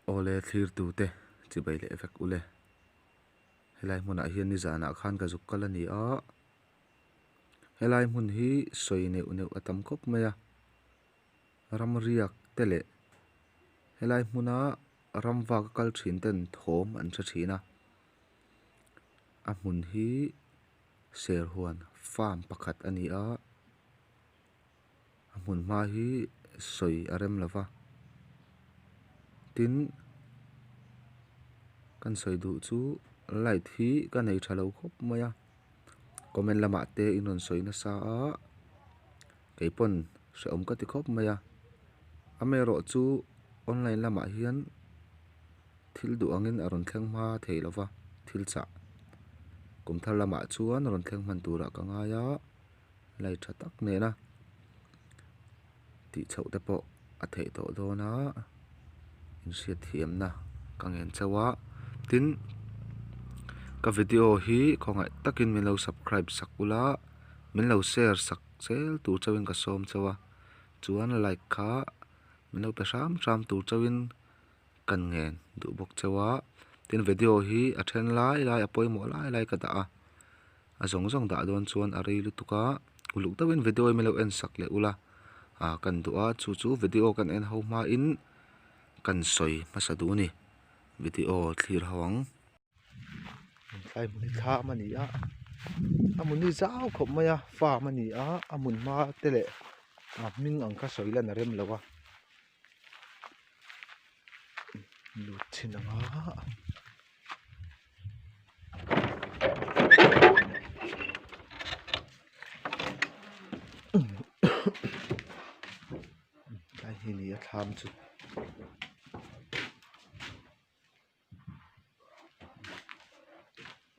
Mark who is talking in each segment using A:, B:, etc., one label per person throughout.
A: Awle thlirtute chibai leh vek ule. Helai hmunah hian nizanah khan ka zuk kal a ni a, helai hmun hi sawi neuh neuh a tam khawp mai a, ram riak te leh helai hmuna ram vak a kal thin ten thawm an hre thin a, a hmun hi serhuan farm pakhat a ni a. A hmun hma hi sawi a rem lo va tin kan sawi duh chu light hi ka nei tha lo khawp mai a comment lamah te in rawn sawi nasa a kei pawn hrehawm ka ti khawp mai a amaherawh chu online lamah hian thil duh angin a rawn thleng hma thei lo va thil chah kum thar lamah chuan rawn thleng hman turah ka ngai a. Light tha tak nena tih chhoh te pawh a theih tawh dawn a inhriat thiamna ka ngen chauh a tin ka video hi khawngaih takin min lo subscribe sak ula min lo share sak zel tur chauhin ka sawm chauh a chuan like kha min lo pe hram hram tur chauhin kan ngen duh bawk chauh a tin video hi a then lai lai a pawimawh lai lai ka dah a. A zawng zawng dah dawn chuan a rei lutuk a, uluk deuhin video hi min lo en sak leh ula ah kan duh a chu chu video kan en ho hmain kan sawi hmasa duh a ni video thlir ho ang. Tlai hmun hi thlam a ni a, a hmun hi zau khawp mai a farm a ni a, a hmun hma te leh a hming ang kha sawi lan a rem lo a. Lut chhin ang a. Tlai hi ni a thlam chu.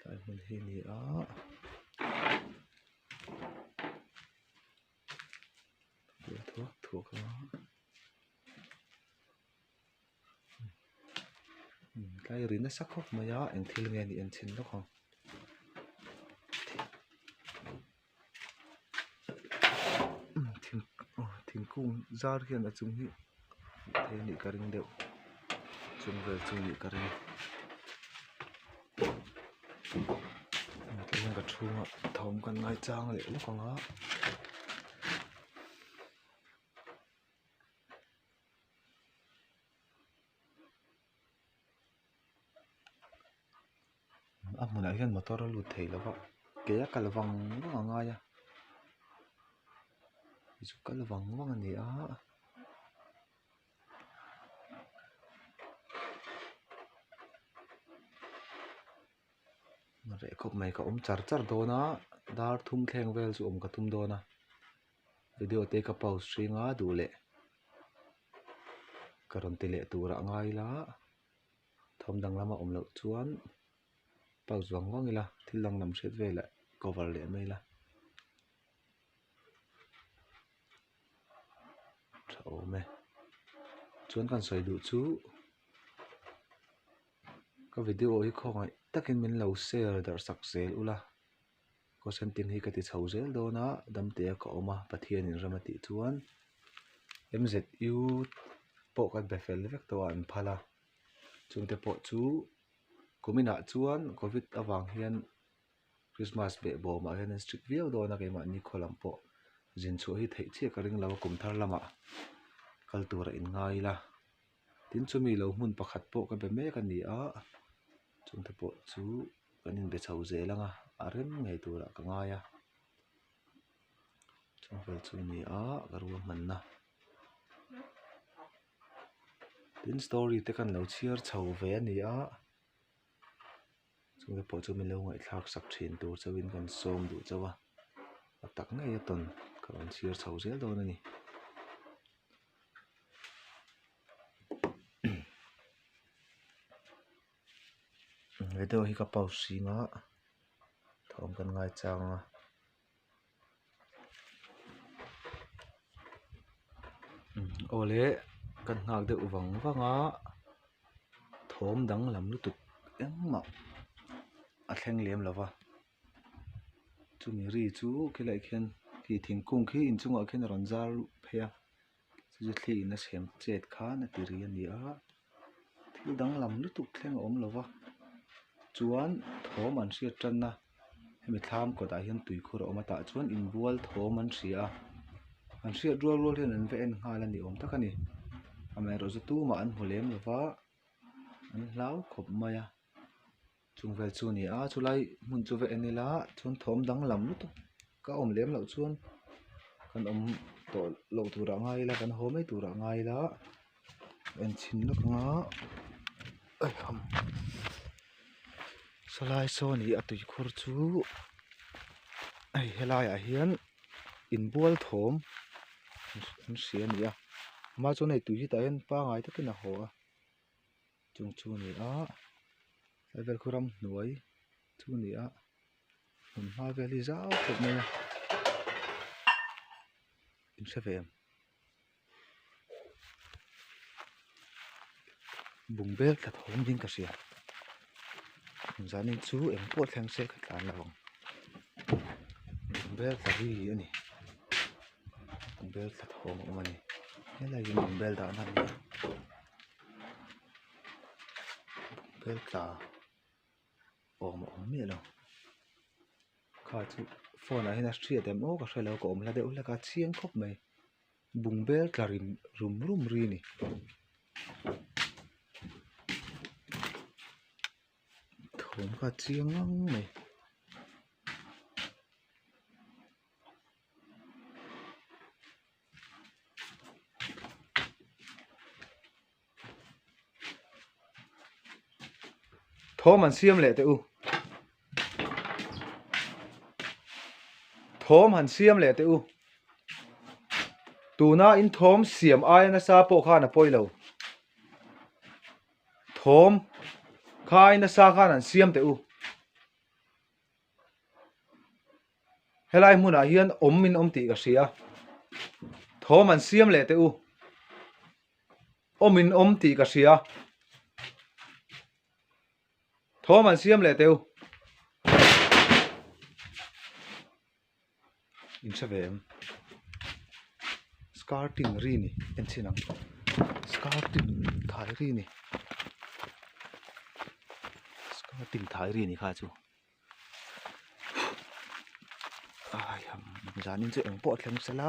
A: Tlai hmun hi ni a. Thuak thuak a. Tlai ri nasa khawp mai a eng thil nge nih an chhin lawk ang thingkung zar hian a chung hi thei a nih ka ring deuh chung vel chu a nih ka ring tihian ka chhungah thawm kan ngaichang leh lawk ang a. A hmunah hian motor a lut thei lo va ke a kal vang vang a ngai a zu kal vang vang a ni a. Reh khawp mai ka awm char char dawn a dar thum thleng vel chu awm ka tum dawn a video te ka pause hring a duh leh ka rawn ti leh tur ah ngai ila thawm dang lama awm loh chuan pause vang vang ila thil dang lam hriat velah cover leh mai ila tha awm e chuan kan sawi duh chu. Ka video hi khawngaih takin min lo share darh sak zel ula question tin hi ka ti chho zel dawn a damtea ka awm a Pathianin rem a tih chuan M_Z_U pawh kan be fel vek tawh a an phal a chungte pawh chu kuminah chuan covid avang hian Christmas behbawmah hian an strict viau dawn a keimahni khaw lam pawh zin chhuah hi theih chiah ka ring lo a kum thar lamah kal tur a inngai ila. Tin chumi lo hmun pakhat pawh ka be mek a ni a chungte pawh chu kan inbe chho zel ang a a rem ngei turah ka ngai a chung vel chu a ni a ka ruahmanna tin story te kan lo chhiar chho ve a ni a chungte pawh chu min lo ngaihthlak sak thin tur chauhin kan sawm duh chauh a a tak ngei a tawn ka rawn chhiar chho zel dawn a ni. Video hi ka pause zing a thawm kan ngai chang a awle kan nghak deuh vang vang a thawm danglam lutuk engmah a thleng lem lo va. Chumi ri chu khilaiah khian khi thingkung khi inchungah khian a rawn zar luh phei a chu chu thli in a chhem chet khan a ti ri a ni a. Thil danglam lutuk thleng a awm lo va chuan thawm an hriat tan a hemi thlam kawtah hian tuikhur a awm a tah chuan inbual thawm an hria a an hriat rual rual hian an va en nghal a ni awm tak a ni amaherawhchu tumah an hmu lem lo va an hlau khawp mai a chung vel chu a ni a chulai hmun chu va en ila chuan thawm danglam lutuk ka awm lem loh chuan kan awm tawh loh turah ngai ila kan haw mai turah ngai ila en chhin lawk ang a sawlai saw ni a tuikhur chu hei helaiah hian inbual thawm an hria a ni a amah chuan hei tui hi tah hian pangai takin a haw a. Chung chu a ni a tlai vel khu ramhnuai chu a ni a hmun hma vel hi zau khawp mai a in hre ve em bungbel tla thawm ding ka hria zanin chu eng pawh thleng se ka tlan lo ang bungbel tla ri a ni bungbel tla thawm a awm a ni helai hi bungbel dahna a ni a. Bel tla awm a awm miah lo kha chu phone ah hian a hriat em aw ka hre lo ka awm hla deuh hlek a chiang khawp mai bungbel tla rim rum rum ri a ni. Thawm kha a chiang ngang mai. Thawm an siam leh teh u. Thawm han siam leh teh u. Tuna in thawm siam aia nasa pawh khan a pawi lo. Thawm kha ai nasa khan an siam teh u. Helai hmunah hian awm in awm tih ka hria thawm an siam leh teh u awm in awm tih ka hria thawm an siam leh teh u in hre ve em skirting ri ni en chhin ang skirting thai ri ni skirting thai ri ni kha chu. Zanin chu eng pawh a thleng sela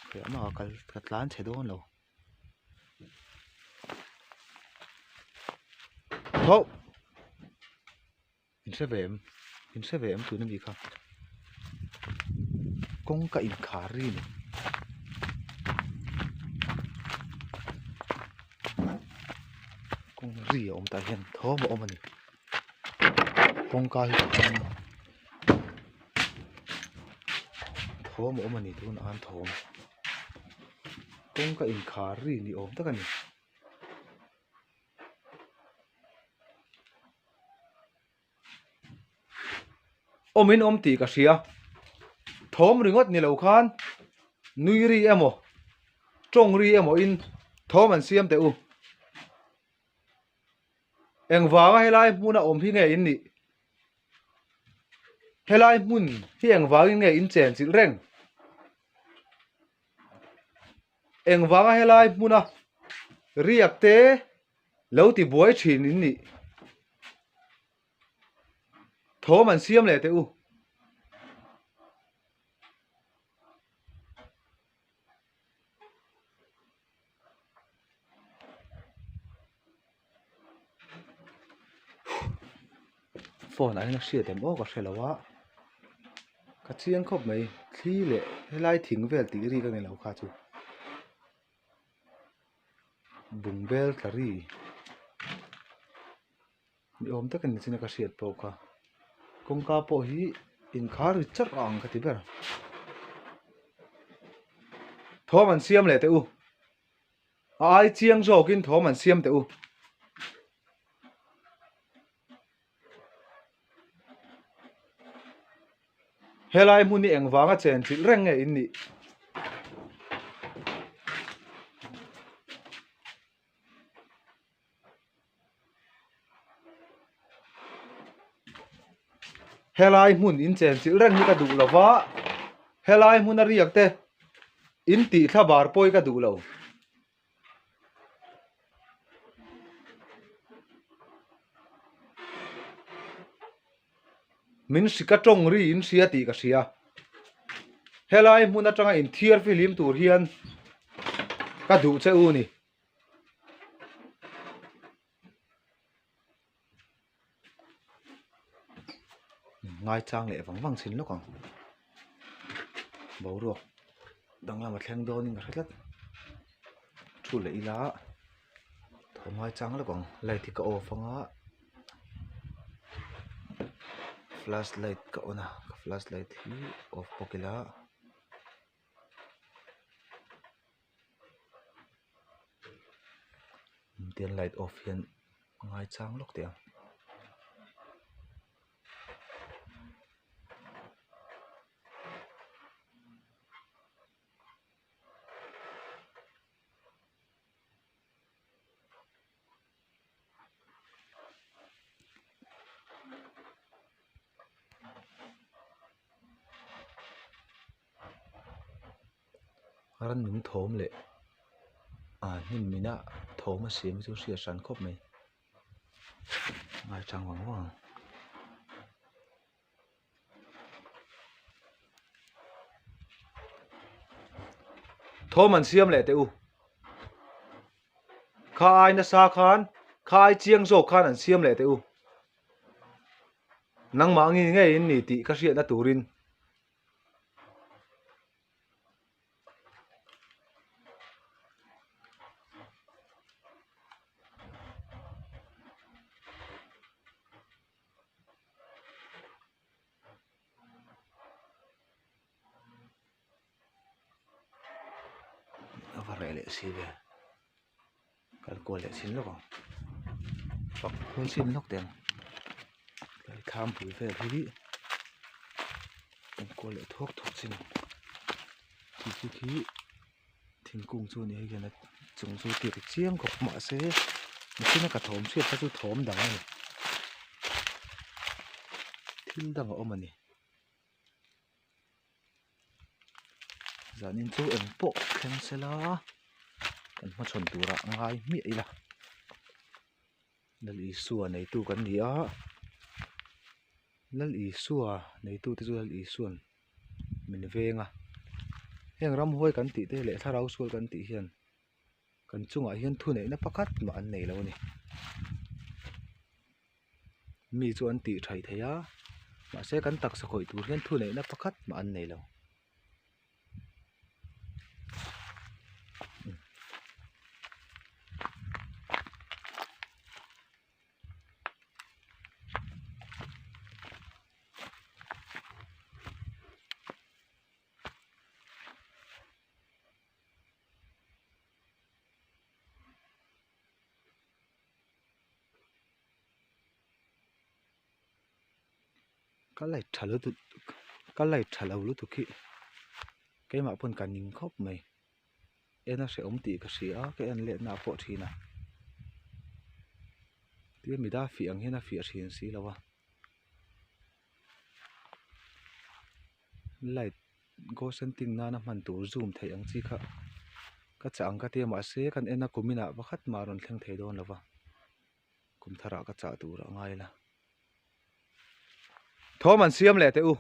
A: hriamah ka kal ka tlan chhe dawn lo tho In hre ve em? In hre ve em tuna mi kha? Kawngka inkhar ri a ni. Kawng ri a awm tah hian thawm a awm a ni. Kawngka hi thawm a awm a ni tunah khan thawm. Kawngka inkhar ri ni awm tak a ni. Awmin awm tih ka hria thawm ringawt ni lo khan nui ri emaw tawng ri emaw in thawm an siam teh u engvanga helai hmuna awm hi nge in nih helai hmun hi engvangin nge in chen chilh reng. Engvanga helai hmuna riak te lo ti buai thin in nih thawm an siam leh teh u. Phone ah hian a hriat em aw ka hre lo a ka chiang khawp mai thli leh helai thing vel tih ri ka ni lo kha chu bungbel tla ri ni awm tak a ni chin a ka hriat pawh kha kawngka pawh hi inkhar ri charh a ang ka ti ber thawm an siam leh teh u. A ai chiang zawkin thawm an siam teh u. Helai hmun hi engvanga chen chilh reng nge in nih? Helai hmun in chen chilh reng hi ka duh lo va, helai hmuna riak te. In tih thla bar pawi ka duh lo. Min hri ka tawng ri in hria tih ka hria. Helai hmun atanga in thiar fihlim tur hian ka duh che u ni. Ngaichang leh vang vang chhin lawk ang. Boruak danglam a thleng dawnin ka hre tlat. Thu leh ila thaw ngaichang lawk ang light hi ka off anga flash light ka on a ka flash light hi off bawk ila. Tian light off hian a ngaichang lawk teh ang. Rannung thawm leh ah hnim mina thawm a siam hi chu hriat hran khawp mai ngaichang vang vang ang. Thawm an siam leh teh u kha ai nasa khan kha ai chiang zawk khan an siam leh teh u nangmah nge ngei in ni tih ka hriatna turin. A va reh leh si ve kal kual leh chhin lawk ang fak kual chhin lawk teh ang tlai thlam bul vel hi en kual leh thuak thuak chin ang khi khi khi thingkung chu a ni hei hian a chung chu tir chiang khawp mahse mihring a ka thawm hriat kha chu thawm dang a ni thil dang a awm a ni. Zanin chu eng pawh thleng sela kan hmachhawn turah ngai hmiah ila Lal Isua neitu kan ni a Lal Isua neitu te chu Lal Isua'n min veng a heng ramhuai kan tih te leh thlarau sual kan tih hian kan chungah hian thuneihna pakhat mah an nei lo a ni. Mi chu an tih thai thei a mahse kan taksa khawih tur hian thuneihna pakhat mah an nei lo. Ka light tha lutuk ka light tha lo lutuk hi keimah pawn ka ning khawp mai en a hrehawm tih ka hria a ka en let na pawh thin a tia mida fiah ang hian a fiah thin si lo a light ghost hunting nana hman tur zoom theih ang chi kha ka chah ang ka tia mahse kan en a kum inah pakhat mah a rawn thleng thei dawn lo va kum tharah ka chah tur a ngai la thawm an siam leh teh u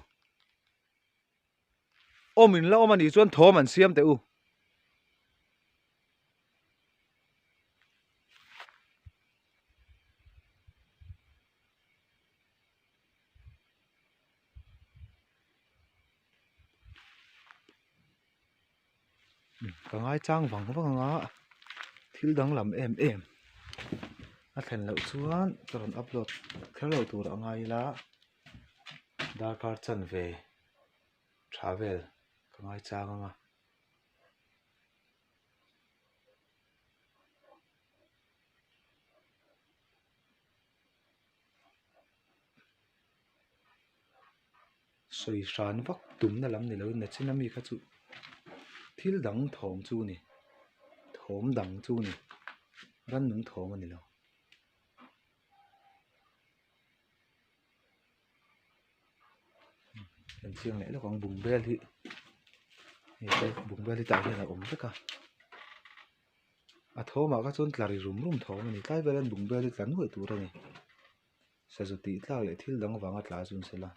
A: awm in la awm a nih chuan thawm an siam teh u. Ka ngaichang vang vang ang a thil danglam em em a thlen loh chuan ka rawn upload kher lo tur a ngai ila darkar chanve tha vel ka ngaichang ang a. Sawi hran vak tumna lam ni loin nachin ami kha chu thil dang thawm chu a ni thawm dang chu a ni rannung thawm a ni lo. Kan chiang leh lawk ang bungbel hi. Hei bungbel hi tah hian a awm vek a a thawmah kha chuan tla ri rum rum thawm a ni tlai velah hian bungbel hi tla nuaih tur a ni sazu tih tlak leh thil dang vanga tla chu ni sela.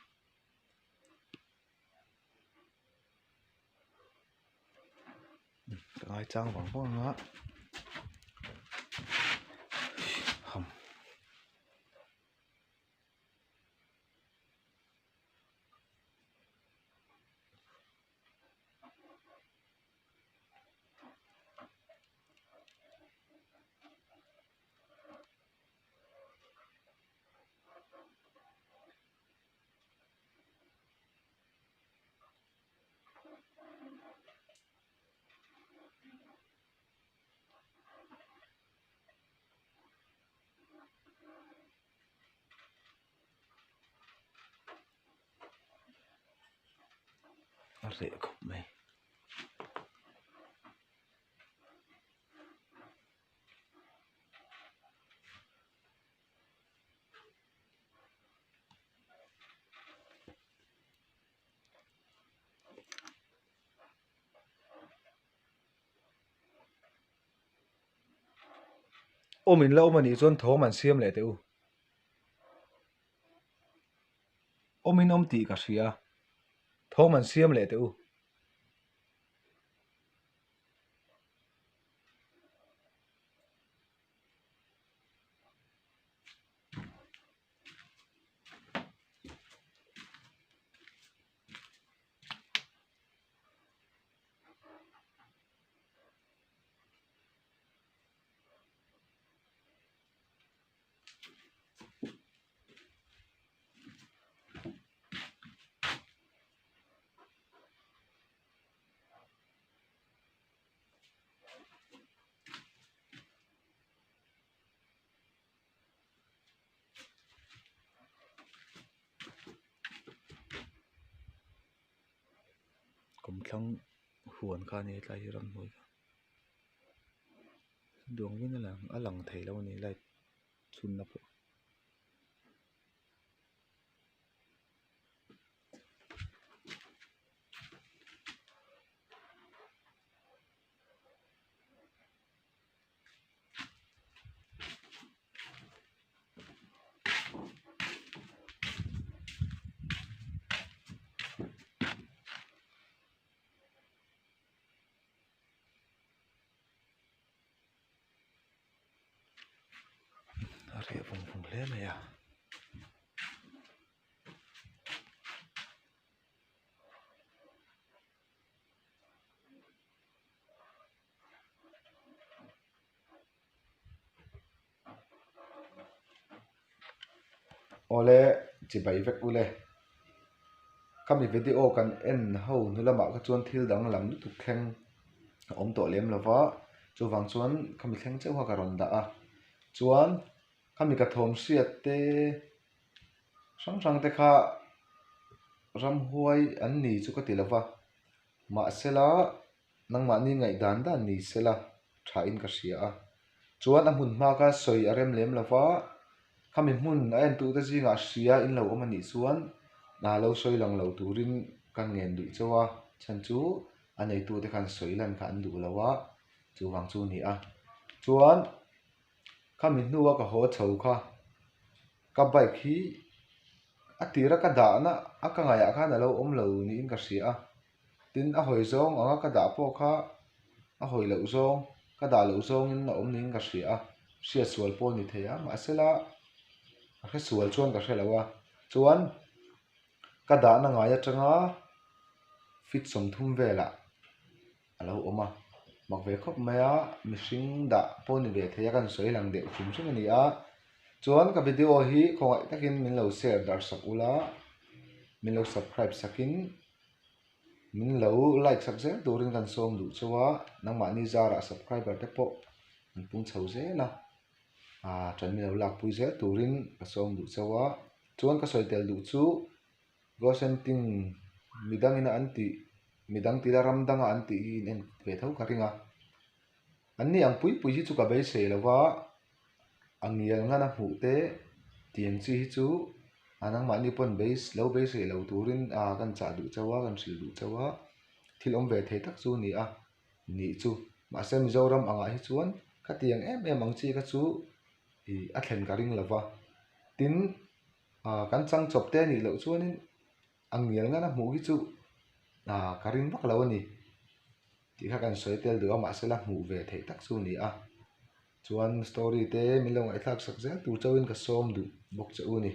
A: Ka ngaichang vang vang a ham. A reh khawp mai. Awm in la awm a nih chuan thawm an siam leh teh u. Awm in awm tih ka hria. Thawm an siam leh teh u. Kawmthlang huan kha a ni hetlai hi ramhnuai kha duang vin a lang a lang thei lo a ni light chhunna pawh. A reh vawng vawng hle mai a. Awle chibai vek ule khami video kan en ho hnu lamah kha chuan thil danglam lutuk thleng a awm tawh lem lova chuvang chuan khami thleng chauh kha ka rawn dah a chuan khami ka thawm hriat te hrang hrang te kha ramhuai an ni chu ka ti lova mahsela Nangmahni ngaihdan dan ni sela thain ka hria a. Chuan a hmun hma kha sawi a rem lem lo va, khami hmun a entute zingah hria in lo awm a nih chuan hna lo sawi lang lo turin ka ngen duh chauh a, chhan chu a neitute khan sawi lan kha an duh lo a, chuvang chu a ni a. Chuan khami hnua ka haw chho kha ka bike hi a tira ka dahna a ka ngaihah khan a lo awm lo niin ka hria a. Tin, a hawi zawng anga ka dah pawh kha a hawi loh zawng, ka dah loh zawngin a awm niin ka hria a, hriat sual pawh a ni thei a, mahsela ka hre sual chuan ka hre lo a, chuan ka dahna ngai atanga feet 30 velah a lo awm a, mak ve khawp mai a, mihring dah pawh a ni ve thei a, ka sawi lang deuh hrim hrim a ni a, chuan ka video hi khawngaih takin min lo share darh sak ula, min lo subscribe sakin. Min lo like sak zel turin kan sawm duh chauh a, nangmahni zarah subscriber te pawh an pung chho zel a, aaa ṭan min lo lakpui zel turin ka sawm duh chauh a, chuan ka sawi tel duh chu ghost hunting midangin a an tih midang tila ram danga an tih hi in en ve tho ka ring a, an ni ang pui pui hi chu ka beisei lo va. A ngial ngana hmuh te tiang chi hi chu a nangmahni pawn lo beisei lo turin aa kan chah duh chauh a kan hrilh duh chauh a. Thil awm ve thei tak chu a ni a, nih chu. Mahse Mizoram angah hi chuan khatiang em em ang chi kha chu ih a thlen ka ring lo va. Tin, ah kan chang chawp te a nih loh chuanin a ngial ngana hmuh hi chu ah ka ring vak lo a ni tih kha kan sawi tel duh a, mahse la hmuh ve theih tak chu a ni a. Chuan story te min lo ngaihthlak sak zel tur chauhin ka sawm duh bawk che u a ni.